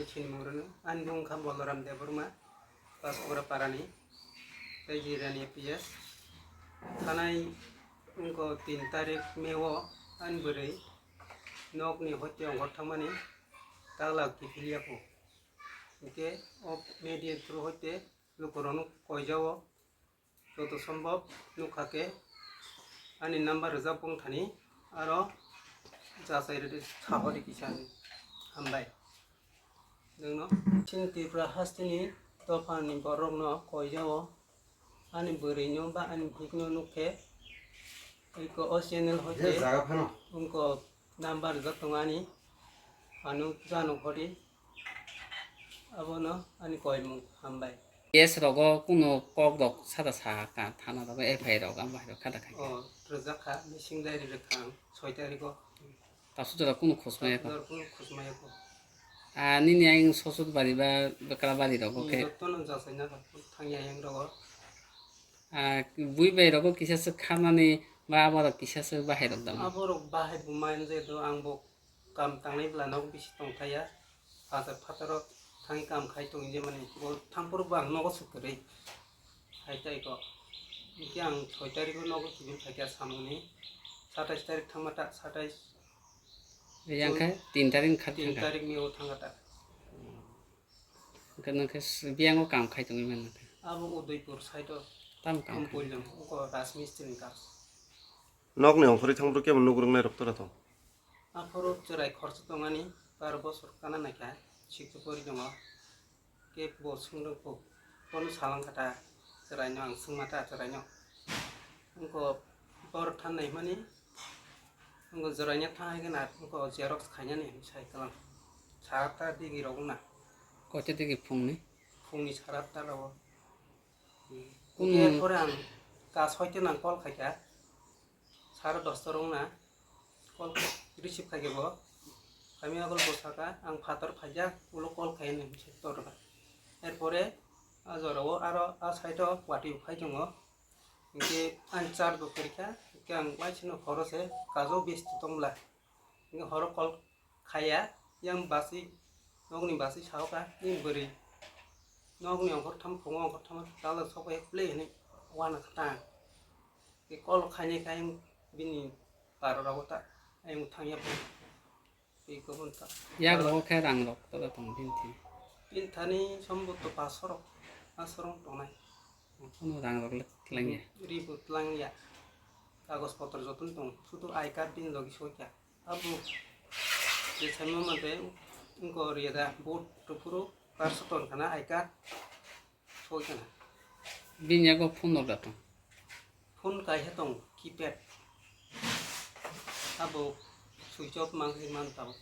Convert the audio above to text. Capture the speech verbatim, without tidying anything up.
Sinimung rwno, ani mung kha Balaram Debbarma, Paskura parani, tei Jirani A P S. Thanai wngkha tin tarik May o ani bwrwi nokni hoite ongkhor thangmani taglak kiphilya kho. Hinkhe o media through hoite lukurokno koijao. Joto sombhob nukha khe ani number rwjak bwng thani aro jachai rwdi, sahori kisa hambai. Nwngno chini Tripura hasteni dophani borokno koijao ani bwrwino ba ani bihikno nukhe eko o channel hoite wngko number rwjak tongo ani, ano jano hori. Abono ani koimung hambai. Case rogo kuno kok rok sada sa ka thana rogo F I R rok amo hai rok kada khai. O, rwjak kha, missing diary rwkha ang soi tarikh o. Tasu jora kuno khosmaya ko. Tasu jora kuno khosmaya ko. A nini ayang sosot bari ba bekra bari rogo khe. Jotono jasai na thangya ayang rogo. A bui bai rogo kisa se khamani ba abo rok kisa se bahai rok dam. Abo rok bahai bumai je do ang bo. Kam tangnai bwla nogo bisi tongthaya, bazar phataro thangwi kam khai tongwi je mani bo thangphuru bo ang nogo swk kwrwi hai tai ko. Hinkhe ang soi tarikh o nogo kiphil phaikha samungni, satais tarikh thangma ta, satais. Yang khe tin tarikh kha tin thangkha. Tarik ni o thangkha ta. Hwnkhe nwng khe s-, biyang o kam khai tongwi mano khe. Abo Udaipur side o. Tamo kam khai? Ampul jang, oko Rajmistri ni kam. Nokni ongkhorwi thangphuru kebo nuk rwngnai rok tora tong? Aphuru chwrai khorsa tongani, bar bosor kana naikha, sikhe pori tongo. Khe bo swngno kho, bono salang kha ta, chwraino ang swngma ta chwraino. Wngkha bor than naimani, wngkha chwraino thangnai gana, wngkha xerox khainani hinwi sai kwlang. Sara ta digi rok wngna. Koita digi phungni? Phungni sara ta rogo. Kunu- Hinkhe pore ang ka soita nang call khaikha. Sara dosta rok wngna. Call receive khaikhe bo. Kami agol bo saka, ang phatar phaijak, ulo call khainani hinwi tor rwkha. Erpore a jorao aro a side o watwi bo phai tongo. Hinkhe ang charge bo kwrwikha, hinkhe ang waisano horo se kajo besti tongmla. Hinkhe horo call khaiya, yang baswi, nokni baswi saoka, nini bwrwi nokni ongkhor tham, phungo ongkhor tham, tala sokya play hinwi uanakha ta. Hinkhe call khainai khe ayang bini baro rogo ta, ayang thangya phai. Tei kubun ta. Yak rogo khe rang rok tora tong bini thani? Bini thani sombhoto paso rok, paso rok tongnai. Ano rang rok le twlangya? Ribo twlangya. Kagoj potro jotono tong, sudu I card bini logi sokya. Abo je saima mate wngkha ori da vote rwphuru karsa ton khana I card soi khana. Bini yago phone rok da tong? Phone kaisa tong keypad. Abo switch off mang khe man tao.